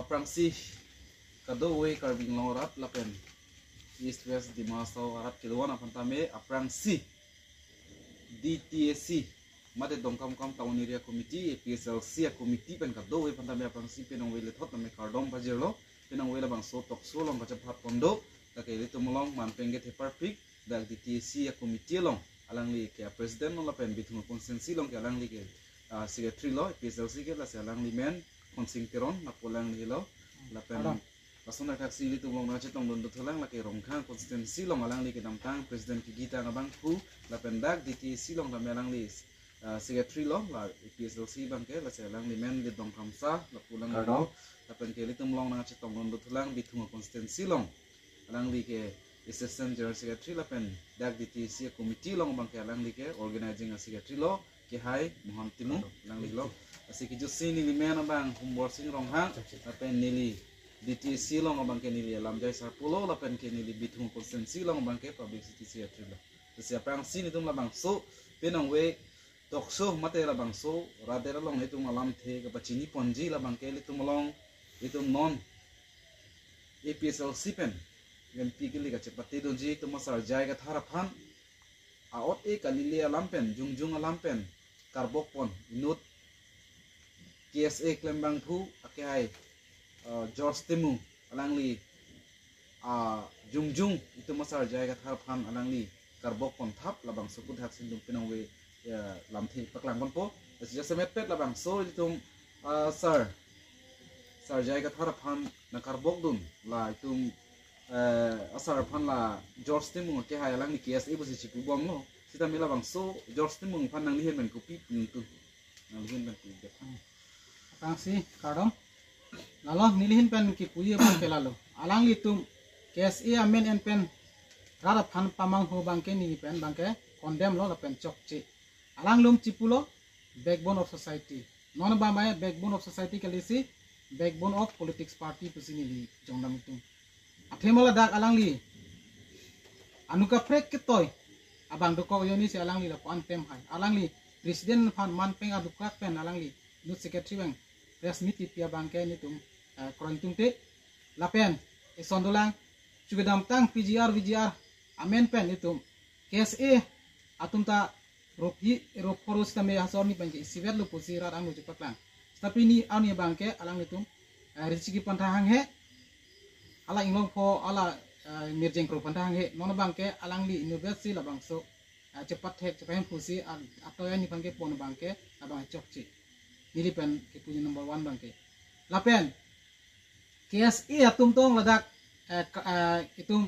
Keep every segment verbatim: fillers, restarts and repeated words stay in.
Aphrangsi kadokave Karbi Anglong arat lapen East West Dima Hasao arat kedo-an aphan tame aphrangsi D T A C mate Dongkamukam Town Area Committee, A P H L C a-committee pen kadokave aphan tame aphrangsi penang ave lethot tame kardom pajirlo. Penang ave labangso talk show along kachephat pon do, lake ilitum along manpeng ke theparpik, dak D T A C a-committee along alangli ke president lo lapen Bithung constituency along ke alangli ke, ah, secretary lo, A P H L C ke, lasi alangli men Khonsing Teron, lapu alangli lo, lapen Arong. Lason thaksi ilitum along nangchetongdun dothulang, lake Rongkhang constituency along alangli kedamtang president kegitang abangphu, lapen dak D T A C along tame alangli, ah, secretary lo, la A P H L C abangke, lasi alangli men Lidong Kramsa, lapu alangli Kardom. Lapen ke ilitum along nangchetongdun dothulang Bithung constituency along alangli ke Assistant General Secretary lapen dak D T A C committee along abangke alangli ke organizing secretary lo, Kehai Mohan Timung, alangli lo. Lasi kejutsi neli men abang Humborsing Ronghang, lapen neli D T A C along abangke neli Lamjai Sarpo lo, lapen ke neli Bithung constituency along abangke publicity secretary lo. Lasi aphrangsi nelitum labangso penang ave talk show mate labangso rat der along itum alamthe kapachini ponji, labangke ilitum along itum non A P H L C pen M P kali kachepatedunji itum asar J I Kathar aphan a-ot e kalile alam pen, jongjong alam pen karbok pon inut K S A klem abangphu Akehai, uh, George Timung, alangli, uh, jongjong itum asar J I Kathar aphan alangli karbok pon thap, labangso kuthaksi nelitum penang ave, ya, lamthe paklang ponpo. Lasi jasemet pet labangso itum, uh, sar, sar J I Kathar aphan nangkarbokdun, la itum, uh, asar aphan la George Timung Akehai alangli K S A pusi chipubomlo. Sitame labangso George Timung aphan nanglihin pen kopi ningtu. Nanglihin pen kopi. Aphrangsi kardom. Lalo nelihin pen kipuji abangke lalo, alanglitum K S A amen en pen rat aphan pamanghu abangke neli pen abangke condemn lo lapen chokche. Alanglum chipulo backbone of society. Non abang mai backbone of society kalisi backbone of politics party pusi neli jongdam itum. Athema ladak alangli anu kaprek ketoi abang dokok ajoinesi alangli lapu-an klem hai. Alangli president aphan manpeng adukak pen alangli inut secretary abang press meet kipi abangke nelitum, eh, kroidun tangte. Lapen ison dolang, chu kedamtang P G R, V G R amen pen itum K S A atum ta rup hi, rup phoro sitame asor arni abangke isivet lo pusi rat angno chepaklang. Sitame pini arni abangke alanglitum, eh, Richiki aphanta hanghe, hala Inglongpho, hala, eh, Mirjeng Kro aphanta hanghe, non abangke alangli inutvet si labangso, eh, chepathek, chepahemphu si, ah, atoi arni aphan kepon abangke, abang chokche. Neli pen kipuji number one abangke. Lapen K S A atum tong ladak, eh, ka-, eh, itum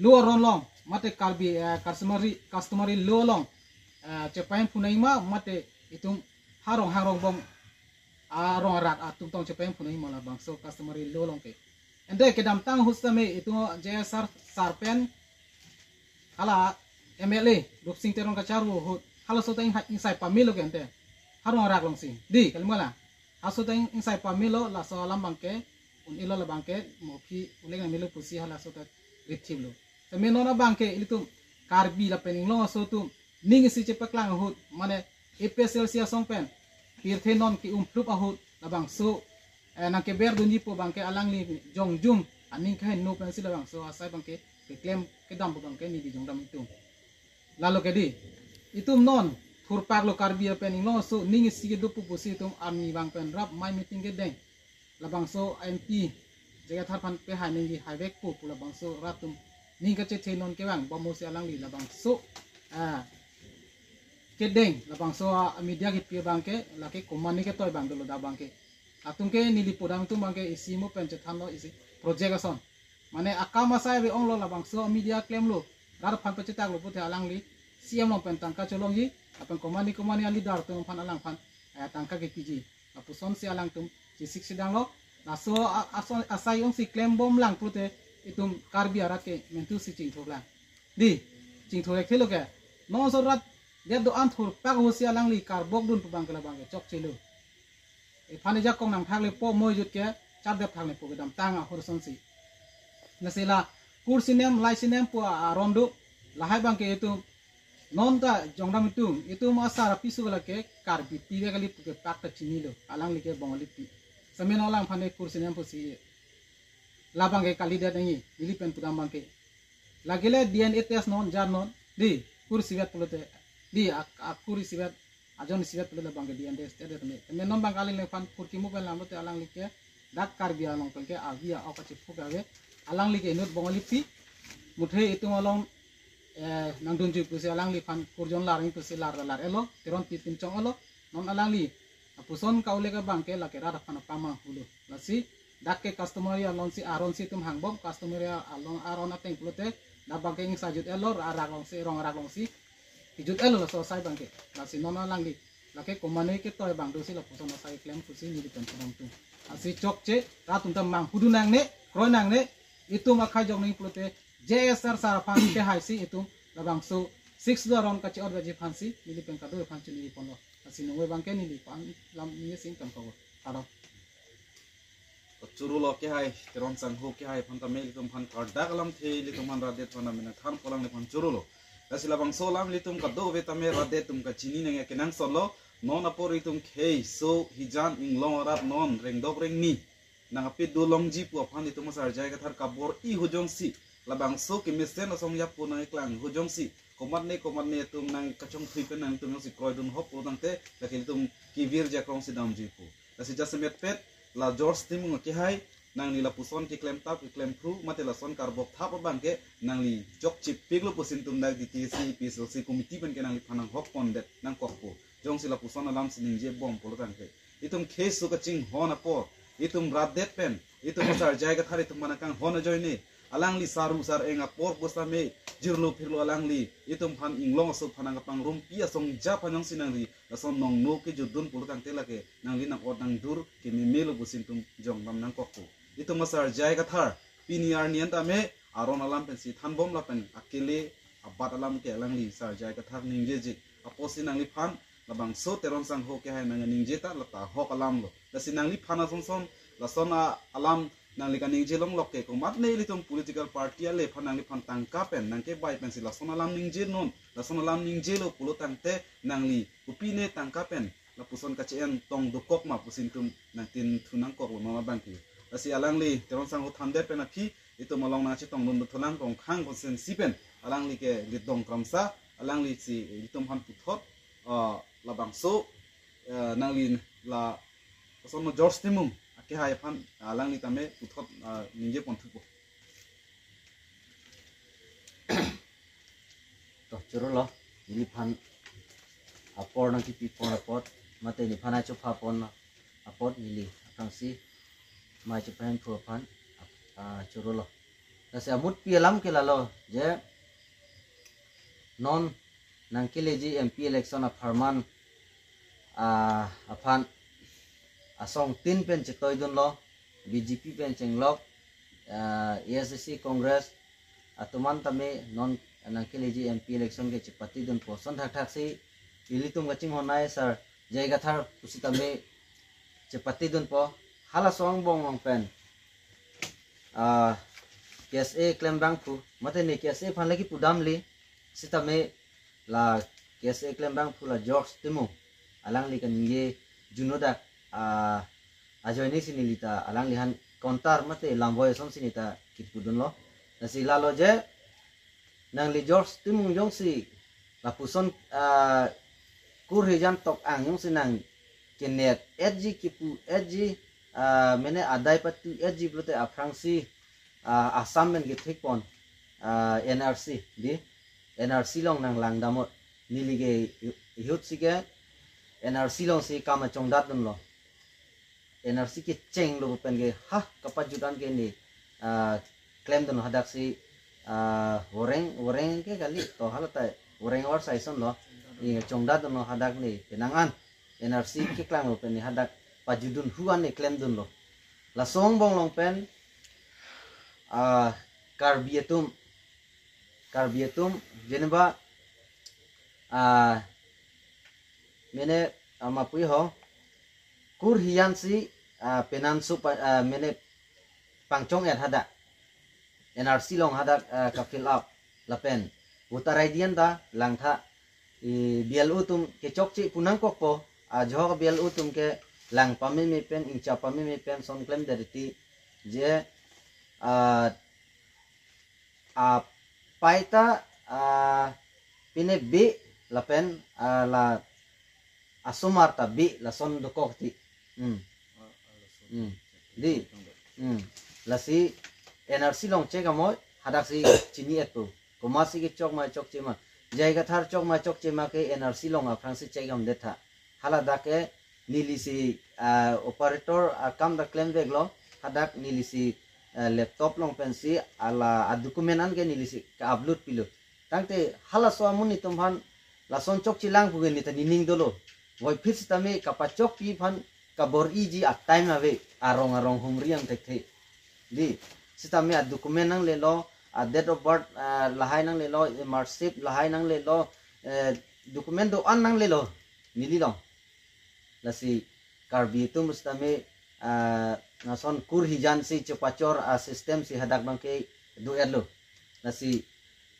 law aron along, mate Karbi, eh, customary, customary law along, eh, chepahemphu nangji ma, mate itum ha rong ha rong bom, ah, rong arat atum tong chepahemphu nangji ma labangso customary law along ke. Ante kedamtang ahut sitame itum J I sar, sar pen hala M L A Rupsing Teron kacharvo ahut, halaso ta ing-, ingsai pamelo ke ante. Ha rong arat alongsi. Dei, kalima la. Halaso ta ing-, ingsai pamelo, laso alam abangke un-elo, labangke mo aphi uleng nangmelo pusi halaso ta rithiplo. Sitame non abangke ilitum Karbi lapen Inglong aso atum ning isi chepaklang ahut, mane A P H L C asong pen pirthe non ke-umphlup ahut labangso, eh, nangkeberdunji pu abangke alangli jongjong aning kaheno pensi labangso asai abangke keklem kedam pu abangke neli jongdam itum. Lalo ke dei, itum non thurpak lo Karbi lapen Inglong aso ning isi kedo pu pusi itum arni abang pen rap mai meeting kedeng. Labangso M P J I Kathar aphan pehai nangji haivekpo pu labangso rat atum ning kachethe non kevang bom mosi alangli labangso, ah, kedeng labangso, ah, media kipi abangke lake komane ketoi abang dolo dak abangke. Latum ke neli pudam atum abangke isi mo pen chethanlo isi project ason. Mane akam asai ave-onglo labangso media klemlo. Rat aphan pachetaklo pute alangli C M along pen tangka cholongji, lapen komane komane a-leader atum aphan alangphan, eh, tangka kepiji. Lapusonsi alangtum chesik sedanglo. Laso a-, ason asai ongsi klembom lang pute itum Karbi arat ke mentu si chingthurlang. Dei, chingthur-ek thelo ke. Non aso rat det do-an thurpak ahut si alangli karbokdun pu abangke labangke chokchelo. Ephan ejakong nangthaklepo, mo ejut ke chardep thaklepo kedamtang ahut asonsi. Lasi la kur sinem, lai sinem pu a-, aron do, lahai abangke itum non ta jongdam itum, itum asar apiso lake Karbipi ave kali pu ke pak ta chinilo, alangli ke Bongalipi. Seme non alangphan ke kur sinem pusi labang ke kalidet nangji, neli pen pudam abang ke. Lake le D N A test non, jar non, dei, kur isivet pulote, dei, a, a kur isivet, ajon isivet pulote labang ke D N A test det tame. Tame non abang ke alangliphan kur kimu pen lam lote alangli ke, dak Karbi Anglong pen ke, avi a-ok kachipu ke ave, alangli ke inut Bongalipi, muthe itum along, eh, nangdunji pusi alangliphan kur jon lar nangji pusi lar lar-etlo, Teronpi atum chong-etlo, non alangli lapuson ka-olek abang ke lake rat aphan apamang pulo. Lasi dak ke customary aron si, aron si itum hangbom, customary along aron ateng pulote, dak abang ke ingsa jut-etlo, arak along si, rong arak along si, kijut-etlo laso asai abang ke. Lasi non alangli, lake komane ketoi abang dosi lapuson asai klem pusi neli pen pudam tum. Lasi chokche, rat atum ta manghudun nangne, kroi nangne, itum akhai jok nangji pulote, J S R sir aphan kehai si itum labangso six do aron kachi-ot baji aphan si, neli pen kado aphan chini ponlo. Lasi nungve abang ke neli pan lam neli sing kan kawo. Kado. Choro lo kehai, Teron Sangho kehai aphan tame ilitum aphan kardak alamthe, ilitum aphan rat det aphan tame nangthan polang le aphan choro lo. Lasi labangso alam ilitum kadokave tame rat det atum kachini nangji akenangsot lo, non apor itum khei, so, hijan, inglong arat non, rengdok rengni nangkepado longji pu aphan itum asar J I Kathar kabor-i ahut jongsi, labangso kemesen asong yapo nangkeklang ahut jongsi, komatne komatne atum nangkachongthui pen nangtum jongsi kroidun hop pulo tangte, lake ilitum kevir jakrong si damji pu. Lasi jasemetpet la George Timung kehai, nangli lapuson keklem tap keklem phru, mate lason karbok thap abang ke nangli chokchepiklo pusi itum dak D T C, A P H L C committee pen ke nangliphan nanghok pondet nangkokpo. Jongsi lapuson alam si ningjebom pulo tangte, itum khei so kachinghon apor, itum rat det pen, itum asar J I Kathar itum aphan nangkanghon ajoine, alangli saru sar-eng apor pusitame, jirlo phirlo alangli, itum aphan inglong aso aphan nangkapangrumpi asong ja aphan jongsi nangli lason nongno kejutdun pulo tangte lake nangli nang-ot nangdur kememelo pusi itum jongdam nangkokpo. Itum asar J I Kathar pini arni an tame aron alam pensi thanbom lapen akele abat alam ke alangli sar J I Kathar ningjeje. Apotsi nangliphan labangso Teron Sangho kehai nangkaningje ta lata ahok alam lo. Lasi nangliphan asonson lason a-, alam nangli kaningje longlok ke komatne ilitum political party ale aphan nangliphan tangka pen nangkebai pensi lason alam ningjenon, lason alam ningjelo pulo tangte nangli kopine tangka pen lapuson kache-en tong dokok ma pusi itum nangtin thu nangkoklo non abang ke. Lasi alangli Teron Sangho thandet pen aphi itum along nangchetongdun dothulang Rongkhang constituency pen alangli ke Litdong Kramsa, alangli si itum aphan puthot, ah, labangso, eh, nangli la ason George Timung akehai aphan alangli tame puthot, ah, ningje ponthupo. To choro lo, neliphan apor nangkepi pon apot, mate neliphan acho pha pon apot neli aphrangsi mai chephan phu aphan, ah, choro lo. Lasi amutpi alam ke lalo je non nangkeleji M P election apharman, ah, aphan asong tin pen chetoidunlo, B J P pen chenglok, ah, A S D C Congress atum an tame non nangkeleji M P election ke chepatidunpo. Lason thakthak si ilitum kachinghon ai sar J I Kathar pusitame chepatidunpo. Halaso angbong along pen, ah, K S A klembangphu, mate ne K S A aphan lake pudamle, sitame la K S A klembangphu la George Timung, alangli kaningje juno dak, ah, ajoine si neli ta alangli aphan counter mate lamvoi asonsi neli ta kipudunlo. Lasi lalo je nangli George Timung jongsi lapuson, ah, kur hijan tok ang jongsi nangkenet-etji, kipu-etji, ah, mene adai patu-etji pulote aphrangsi, ah, Assam pen kethik pon, ah, N R C dei, N R C along nanglang damnot. Neli ke i-, ihut si ke N R C alongsi kam kachongdatdunlo. N R C kechenglo pen ke ha kapajut an ke ne, ah, klemdun hadak si, ah, voreng, voreng ke kali to hala ta voreng avar saison lo. Ne chongdatdunlo hadak ne penang an N R C keklanglo pen ne hadak pajutdun hu an ne klemdunlo. Laso angbong along pen, ah, Karbi atum, Karbi atum, jeneba, ah, mene, ah, mapui ho, kur hijan si, ah, penanso pa, ah, mene pangchong-et hadak, N R C along hadak, ah, ka-fill up lapen voter I D an ta langtha, i B L O atum kechokche pu nangkokpo, ah, ajok B L O atum ke lang pameme pen, ingcha pameme pen son klemdet titi je, ah, apaita, ah, pine bi lapen, ah, la asomar ta bi lason dokok ti. Hmm. Hmm. Di. Hmm. Lasi N R C along check amoi, hadak si chini-et po. Komatsi kechok ma chokche ma. J I Kathar chok ma chokche ma ke N R C along aphrangsi check amdet tha. Hala dak ke neli si, ah, operator akam ta klemveklo, hadak neli si, ah, laptop along pensi hala a-document an ke neli si ka-upload pilo. Tangte halaso amonit atum aphan lason chokchelang pu ke neta nening dolo. Voiphit sitame kapachokpi aphan kabor-iji a-time ave, arong arong humri an thekthe. Di, sitame a-document nanglelo, a-date of birth, ah, lahai nanglelo, eh, marksheet lahai nanglelo, eh, document do-an nanglelo, neli along. Lasi Karbi atum sitame, ah, lason kur hijan si chepachor a-system si hadak abang ke do-etlo. Lasi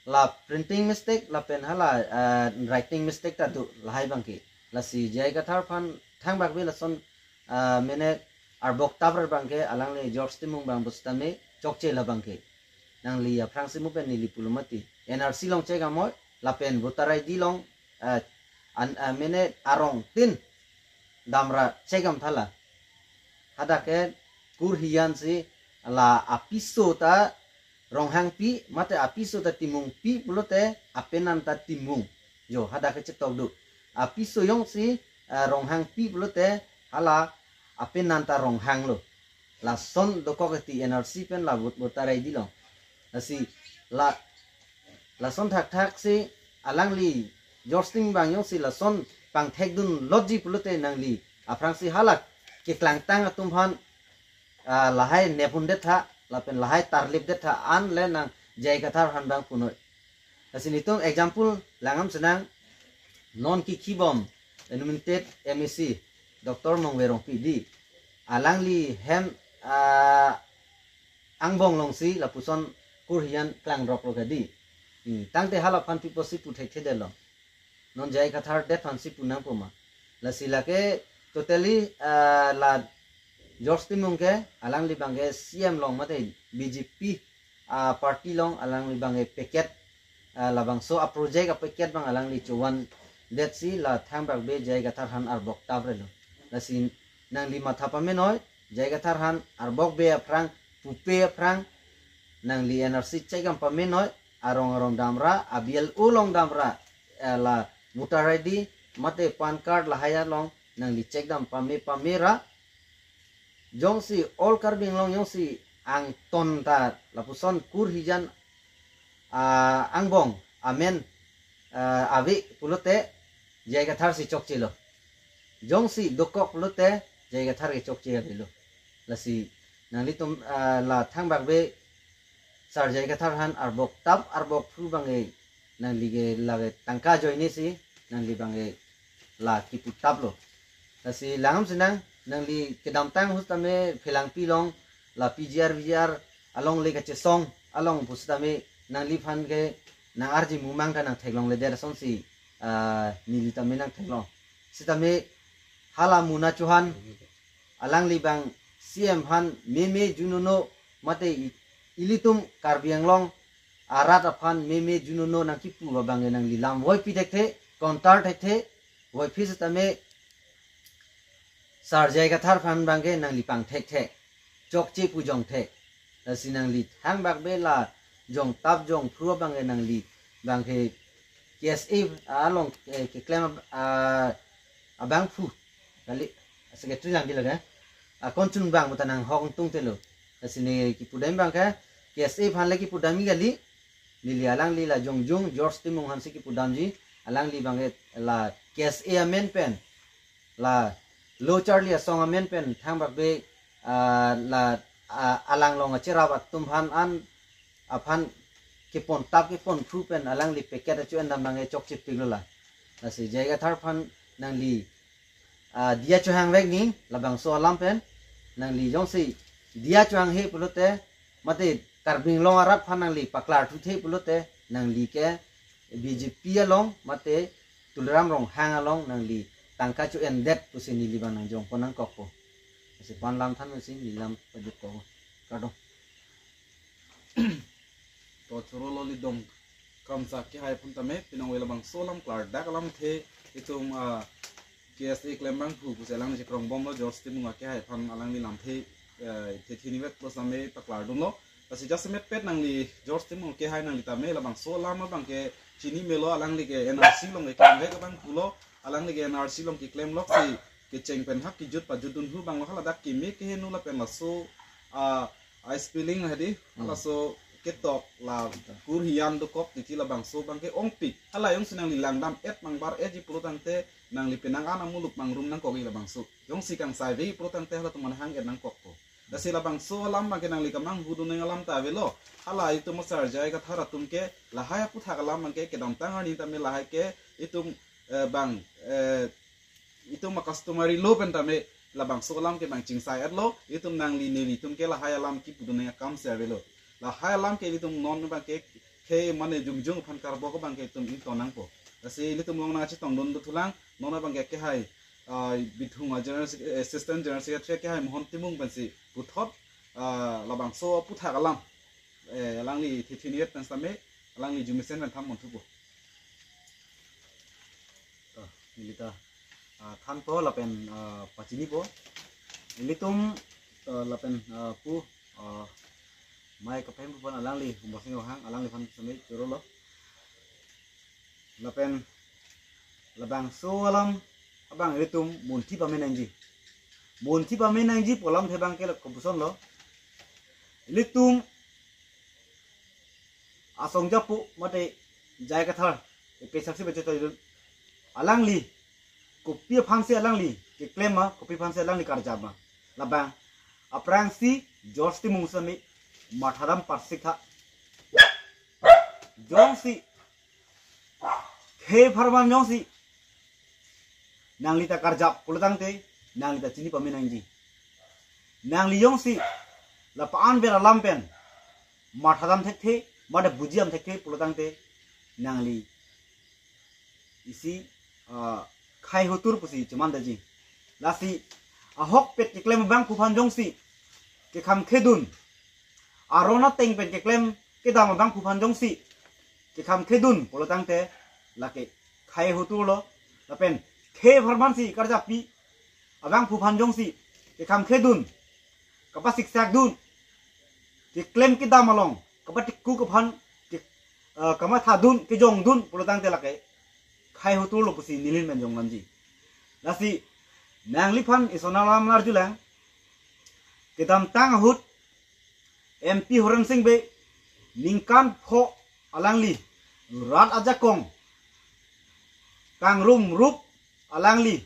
la printing mistake lapen hala, ah, writing mistake ta do lahai abang ke. Lasi J I Kathar aphan thangbak ave lason, ah, mene arbok tap ra abang ke alangli George Timung abang pusitame chokche la abang ke. Nangli aphrangsi mu pen neli pulo mati. N R C along check amoi, lapen voter I D along, ah, an, ah, mene arong tin damra check am tha la. Hadak ke kur hijan si la apiso ta Ronghangpi, mate apiso ta Timungpi pulote apenan ta Timung. Jo, hadak ke chetok do. Apiso jongsi, ah, Ronghangpi pulote hala apenan ta Ronghang lo. Lason dokok ti N R C pen la vot-, voter I D along. Lasi la, lason thakthak si alangli George Timung abang jongsi lason pangthekdun lotji pulote nangli aphrangsi hala keklangtang atum aphan, ah, lahai nephundet tha, lapen lahai tarlipdet tha, an le nang J I Kathar aphan abang punoi. Lasi netum example langdam sinang, non kikhibom, nominated M A C, Doctor Mongve Rongpi di. Alangli hem, ah, angbong alongsi lapuson kur hijan klangroklo ke di. Hmm, tangte hala aphan pi apotsi pu thekthedetlo. Non J I Kathar det aphansi pu nangpo ma. Lasi lake totally, ah, la George Timung ke alangli abang ke C M along mate B J P, ah, party along alangli abang ke packet, ah, labangso a-project a-packet abang alangli chovan detsi la thangbak ave J I Kathar aphan arbok tap relo. Lasi nangli matha pamenoi, J I Kathar aphan arbok ave aphrang, pupe aphrang, nangli N R C check am pamenoi, arong arong damra, a-B L O along damra, eh, la voter I D, mate PAN card lahai along, nangli check dam pame pamera. Jongsi all Karbi Anglong jongsi angton ta lapuson kur hijan, ah, angbong amen, ah, ave pulote J I Kathar si chokchelo. Jongsi dokok pulote J I Kathar ke chokche avelo. Lasi nanglitum, ah, la thangbak ave Sar J I Kathar aphan arbok tap arbok phru abang ke nangli ke lake tangka ajoine si nangli abang ke la kipu taplo. Lasi langdam sinang, nangli kedamtang ahut tame Phelangpi along la P G R V G R along le kachesong along pusitame nangliphan ke nang-arji mumang ta nang theklongledet asonsi, ah, neli tame nang theklong. Sitame hala Muna Chauhan alangli abang C M aphan meme junono mate i-, ilitum Karbi Anglong arat aphan meme junono nangkipu abang ke nangli lam voipi thekthe, counter thekthe, voiphit sitame Sar J I Kathar aphan abang ke nangli pangthekthe, chokche pu jongthe. Lasi nangli thangbak ave la jong tap jong phru abang ke nangli abang ke K S A along, eh, keklem ab-, ah, abangphu kali, secretary lang di lake. Akon chun abang muta nanghok tungtelo. Lasi ne kipu dam abang ke K S A aphan le kipu damji kali. Neli alangli la jongjung George Timung aphansi kipu damji. Alangli abang ke la K S A amen pen, la Lo Charli Asong amen pen thangbak ave, ah, la, ah, alang along acherap atum aphan an aphan kepon tap kepon phru pen alangli packet achu endam abang ke chokchepiklo la. Lasi J I Kathar aphan nangli, ah, diya chohangvek ni labangso alam pen, nangli jongsi diya chohanghe pulote mate Karbi Anglong arat aphan nangli paklarthuthe pulote nangli ke B J P along mate Tuliram Ronghang along nangli tangka cho-endet pusi neli abang nangjongpon nangkokpo. Lasi pan lam than pusi neli lam pajutpo. Kardom. To choro lo lidong kramsa kehai aphan tame, pinong labangso alam klardak alamthe itum, ah, K S A klem abangphu pusi alangli chekrongbomlo, George Timung akehai aphan alangli lamthe, eh, the thinivet pusi tame paklardunlo. Lasi jasemet pet nangli George Timung kehai nangli tame labangso alam abangke chini melo, alangli ke N R C along ke kevek abangphulo, alangli ke N R C along keklemloksi kecheng pen hak kejut pajutdunhu abanglo, haladak keme keheno lapen laso, ah, ai spelling hadi, Hmm. laso ketok la kurhian dokok titi labangso abangke ongpik. Hala jongsi nangli langdam-et mangbar-etji pulo tangte nangli penang an amuluk mangrum nangkokji labangso. Jongsi kangsai ve pulo tangte halatum aphan hang-et nangkokpo. Lasi labangso alam abangke nangli kamanghudun nang alam ta avelo. Hala itum asar J I Kathar atum ke lahai aputhak alam abangke kedamtang arni tame lahai ke itum, eh, bang, eh, itum a-customary law pen tame labangso alam ke bang chingsai-etlo, itum nangli nelitum ke lahai alam kepudun nang akam si avelo. Lahai alam ke itum non abangke khei mane jongjong aphan karbok abangke itum ington nangpo. Lasi ilitum along nangchetongdun dothulang, non abangke kehai, ah, Bithung a-General Sec-, Assistant General Secretary kehai Mohon Timung pensi puthot, ah, labangso aputhak alam, eh, alangli the thinivet pen tame, alangli arjumesen pen than ponthupo. To, neli ta, ah, thanpo lapen, ah, pachinipo. Ilitum, ah, lapen, ah, pu, ah, mai kaphem pu aphan alangli, Umar Sing Ronghang, alangliphan tame chorolo. Lapen labangso alam abang ilitum munthi pame nangji. Munthi pame nangji pu alamthe abangke la kopusonlo. Ilitum asong japo mate J I Kathar, A P H L C becho toidun. Alangli kopi aphansi alangli keklem ma, kopi aphansi alangli karjap ma. Labang aphrangsi George Timung sami mathadam parsik tha. Jongsi khei apharman jongsi nangli ta karjap pulo tangte nangli ta chini pame nangji. Nangli jongsi la pa-an ber alam pen mathadam thekthe, mate bujidam thekthe pulo tangte nangli isi, ah, khei hotur pusi chemandetji. Lasi ahokpet keklem abangphu aphan jongsi kekhang khedun, aron ateng pen keklem kedam abangphu aphan jongsi kekhang khedun pulo tangte lake khei hoturlo. Lapen khei apharmansi karjappi abangphu aphan jongsi kekhang khedun, kapasiksakdun, keklem kedam along kapatikuk aphan ke, eh, kamathadun, kejongdun pulo tangte lake khei hoturlo pusi nelihin pen jongdamji. Lasi nangliphan eson alam arjulang, kedamtang ahut M P Horen Sing Bey ningkan pho alangli rat ajakong kangrum rup alangli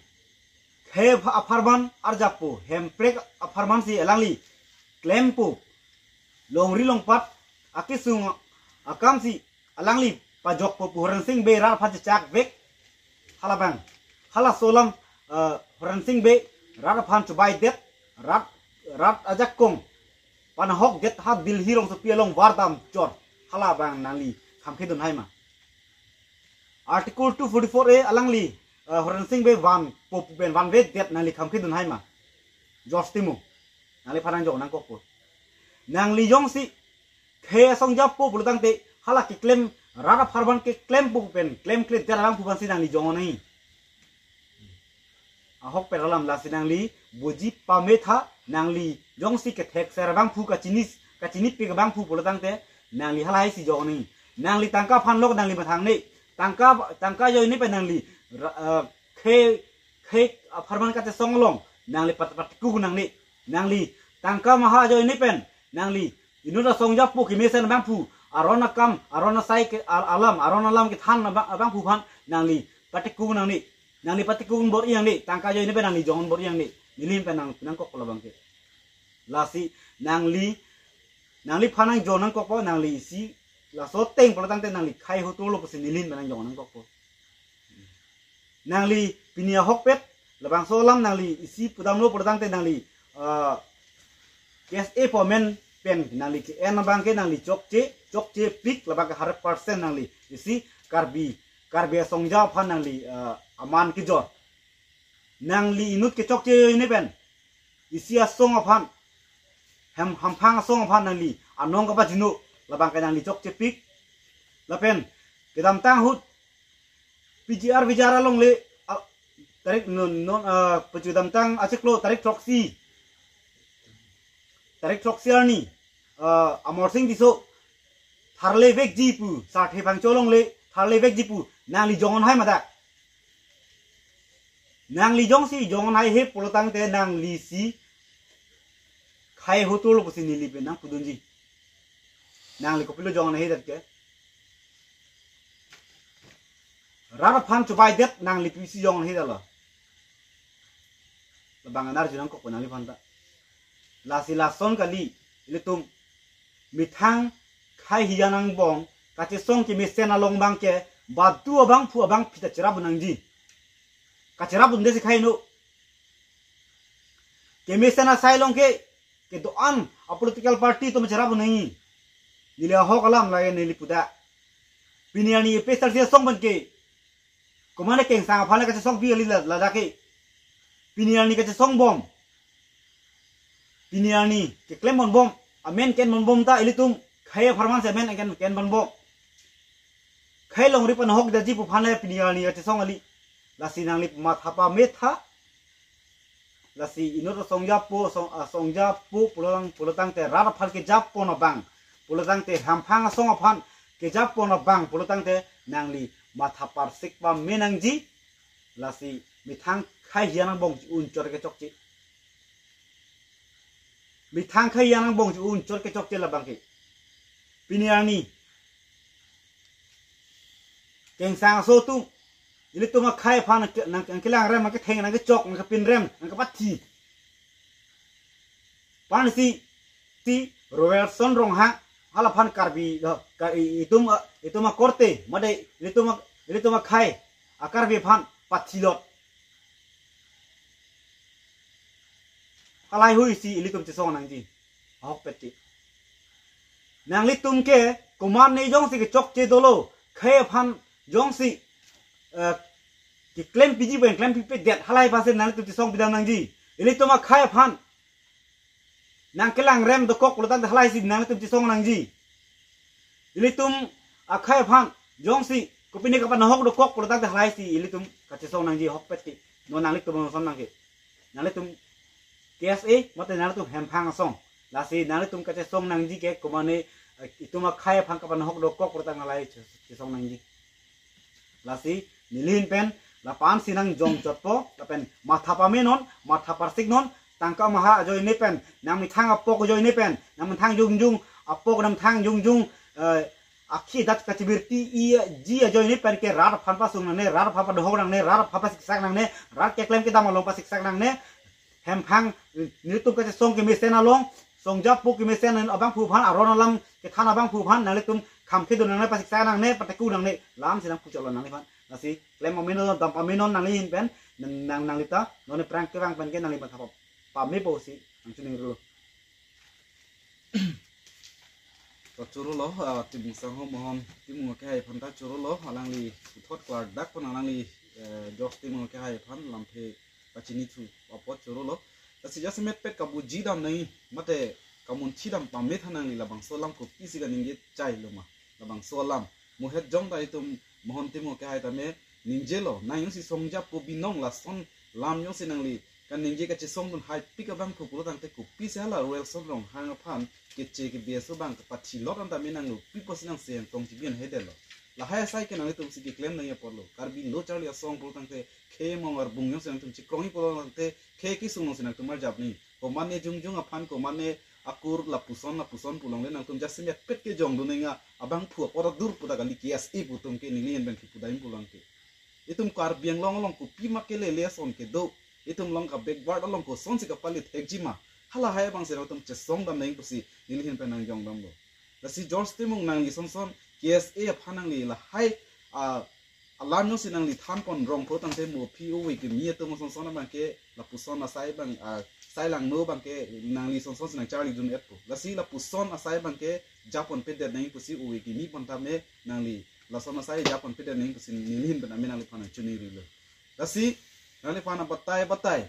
khei apharman arjappo, Hemprek apharmansi alangli klempo, longri longpat akesung akamsi alangli pajokpo pu Horen Sing Bey rat aphan chechakvek. Halabang, halaso alam, eh, Horen Sing Bey rat aphan chobaidet, rat, rat ajakong panahokdet ha Delhi rongsopi along vardam chor. Halabang nangli khang khedun hai ma? Article two forty-four A alangli, eh, Horen Sing Bey vanpo pu pen vanvedet, nangli khang khedun hai ma? George Timung, nangliphan nangjong nangkokpo. Nangli jongsi khei asong japo pulo tangte hala keklem, rat apharman keklempo pen klemkledet abangphu aphansi nangli jong nangji. Ahokpet alam, lasi nangli buji pame tha. Nangli jongsi kethekser abangphu, kachini, kachinipik abangphu pulo tangte nangli halahaisi jong nangji. Nangli tangka aphan lok nangli mathang ne. Tangka, tangka ajoine pen nangli ra-, eh, khei, khei apharman kachesong along nangli pat, patikuk nangne. Nangli tangka maha ajoine pen nangli inut asong japo kemesen abangphu, aron akam, aron asai ke al-, alam, aron alam kethan abang, abangphu aphan nangli patikuk nangne. Nangli patikuk bor-i nangne, tangka ajoine pen nangli jong bor-i nangne. Nelihin pen nang, nangkokpo labangke. Lasi nangli, nangliphan nangjong nangkokpo, nangli isi laso ateng pulo tangte nangli khei hoturlo pusi nelihin pen nangjong nangkokpo. Nangli pini ahokpet labangso alam nangli isi pudamlo pulo tangte nangli, ah, K S A appointment pen nangli ke-en abangke nangli chokche, chokchepik, labangke hundred percent nangli isi Karbi, Karbi asong japo aphan nangli, ah, aman kejor. Nangli inut kechokche ajoine pen, isi asong aphan, hem hamphang asong aphan nangli anong kapachino, labang ke nangli chokchepik. Lapen kedamtang ahut P G R V G R alongle, ah, tarik non, non, ah, pachedamtang achiklo tarik throksi, tarik throksi arni, ah, Amarsing Tisso tharle vekji pu, Sarthe Phangcho alongle tharle vekji pu, nangli jong-un hai ma dak? Nangli jongsi jong-un hai he pulotangte nanglisi khei ahut tolo pusi neli pen nangpudunji. Nangli kopilo jong-un hai he dak ke? Rat aphan chobaidet nangli pisi jong-un hai he dalo. Labang anar junang kok nangliphan ta. Lasi lason kali, ilitum methang khei hijan angbong kachesong kemesen along abang ke, badu abangphu abangpi ta cherap nangji. Kacherap dunde si khei no. Kemesen asai along ke, kedo-an a political party atum cherap nangji. Neli ahok alam lake neli puda. Pini arni A P H L C asong pen ke, komatne Kengsang aphan le kachesong pi kali la, ladak ke. Pini arni kachesong bom. Pini arni keklem ponbom. Amen ken ponbom ta ilitum khei apharman si amen ken, ken ponbom. Khei longri panhok daji pu aphan le pini arni kachesong kali. Lasi nangli matha pametha. Lasi inut asong japo, asong, asong japo pulolang, pulotangte rat aphan kejap pon abang, pulotangte hamphang asong aphan kejap pon abang, pulotangte nangli matha parsik pame nangji. Lasi methang khei hijan angbong un chot kechokche. Methang khei hijan angbong un chot kechokche labang ke. Pini arni Kengsang aso atum, ilitum akhei aphan nang, nang, nangkelangrem, nangketheng, nangkechok, nangkepinrem, nangkepathi. Pensi, si Roelson Ronghang, halaphan Karbi, eh, Kar-, i-, itum, eh, itum akorte, mate ilitum a-, ilitum akhei, a Karbi aphan pathilot. Halahei hui si ilitum chesong nangji. Ahokpet ke. Nanglitum ke komatne jongsi kechokche dolo, khei aphan jongsi, eh, keklem piji pen klem pipedet, halahei aphan si nanglitum chesong pidam nangji. Ilitum akhei aphan nangkelangrem dokok pulotangte halahei si nanglitum chesong nangji. Ilitum akhei aphan jongsi kopine kapanhok dokok pulotangte halahei si ilitum kachesong nangji, ahokpet ke. Non nanglitum son nangke. Nanglitum K S A, mate nanglitum hemphang asong. Lasi nanglitum kachesong nangji ke komatne, eh, itum akhei aphan kapanhok dokok pulotangte halahei chesong nangji. Lasi nelihin pen lapu-an si nangjong chotpo, lapen matha pame non, matha parsik non, tangka maha ajoine pen, nangmethang apok ajoine pen, nangmethang jongjong apok, nangmethang jongjong, eh, akhi dat kachibirti i ji ajoine pen ke rat aphan pasung nangne, rat aphan padhok nangne, rat aphan pasiksak nangne, rat keklem kedam along pasiksak nangne, hemphang, eh, nelitum kachesong kemesen along, song japo kemesen abangphu aphan, aron alam kethan abangphu aphan, nanglitum kham kedun nangne, pasiksak nangne, pateku nangne, lam si nangpu chotlo nangliphan. Lasi klem pame non, dam pame non nanglihin pen, nang, nang, nanglita, non aphrang kevang pen ke nangli matha pa, pamepo si nangchiningrilo. To chorolo, ah, Timung Sangho Mohon Timung akehai aphan ta chorolo, alangli puthot klardak pon alangli, eh, George Timung akehai aphan lamthe pachinithu apot chorolo. Lasi jasemet pet kabuji dam nangji, mate kamunthi dam pametha nangji, labangso alam kopisi kaningje chailo ma. Labangso alam muhet jong ta itum Mohon Timung akehai tame ningjelo, nang jongsi song japo binong lason lam jongsi nangli kaningje kachesongdun haipik abangphu pulotangte kopisi hala Roelson Ronghang aphan keche ke B S O abang kepathilot an tame nanglo pipo si nang seng tong chibian hedelo. Lahai asai ke nanglitum si keklem nangji apotlo. Karbi lo charli asong pulotangte khei mong arbung jongsi nangtum chikrongji pulotangte khei kesung jongsi nangtum arjap nangji. Komatne jongjong aphan, komatne akur lapuson, lapuson pu longle nangtum jasemet pet kejongdun nangji abangphu apor adur pu ta kali K S A pu atum ke nelihin pen kipudam pulang ke. Itum Karbi Anglong along kopima kelele ason kedo. Itum along ka backward along kosonsi kapali thekji ma. Halahai abang si nangtum chesong dam nangji pusi nelihin pen nangjong damlo. Lasi George Timung nangli sonson K S A aphan nangli lahai, ah, alam jongsi nangli than pon rong pulotangte mo aphi ove kimi atum sonson abang ke lapuson asai abang, ah, sai langno abang ke nangli sonson si nangcharli dun etpo. Lasi lapuson asai abang ke jap ponpedet nangji pusi ove kimi pon tame nangli lason asai jap ponpedet nangji pusi nelihin pen tame nangliphan nangchiningrilo. Lasi Nangliphan abatai batai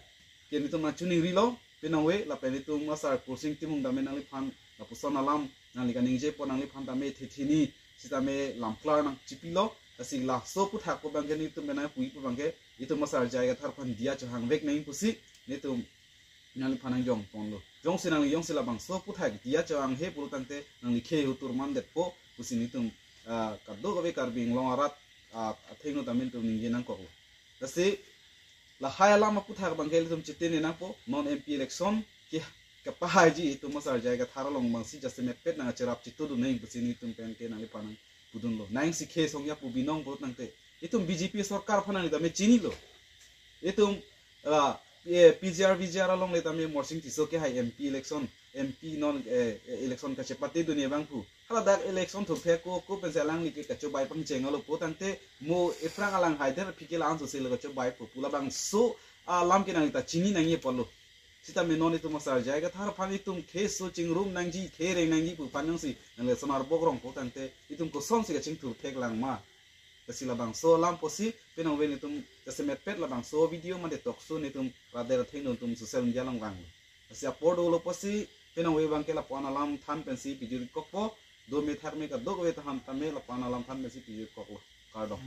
ke netum nangchiningrilo, penang ave lapen netum asar Kursing Timung tame nangliphan lapuson alam nangli kaningje apot nangliphan tame thethini sitame lamklar nangchipilo. Lasi laso aphuthak pu abangke netum pen nangpuji pu abangke, itum asar J I Kathar aphan diya chohangvek nangji pusi netum nangliphan nangjongponlo. Jongsi nangli jongsi labangso aphuthak diya chohanghe pulo tangte nangli khei ahut thur mandetpo pusi netum, ah, kadokave Karbi Anglong arat, ah, athengno tame netum ningje nangkoklo. Lasi lahai alam aphuthak abangke ilitum chitene nangpo, non M P election ke kapahaiji itum asar J I Kathar along abangsi jasemetpet nangkacherap chitudun nangji pusi netum pen ke nangliphan nangpudunlo. Nangsi khei songja pu binong pulo tangte, itum B J P sorkar aphan nangli tame chinilo. Itum, ah, eh, P G R V G R along le tame Morsing Tisso ke hai M P election, M P non, eh, eh, election kachepatedunji abang pu. Hala dak election thurthek ako ako pensi alangli ke kachobai pangcheng alo pulo tangte, mo ephrang alang haider aphi ke la-an sosilo kachobai pu, pu labangso alam ke nangli ta chini nangji apotlo. Sitame non itum asar J I Kathar aphan itum khei so chingrum nangji, khei reng nangji pu aphan jongsi nangli lason arbok rong pulo tangte, itum kosonsi kachingthurthek lang ma? Lasi labangso alam pusi penang ave netum jasemetpet labangso video mate talk show netum rader athengno netum social media along vanglo. Lasi apor dolo pusi penang ave abangke lapu-an alam than pensi pijirkokpo, do me thak me kadokave than tame lapu-an alam than pensi pijirkoklo. Kardom.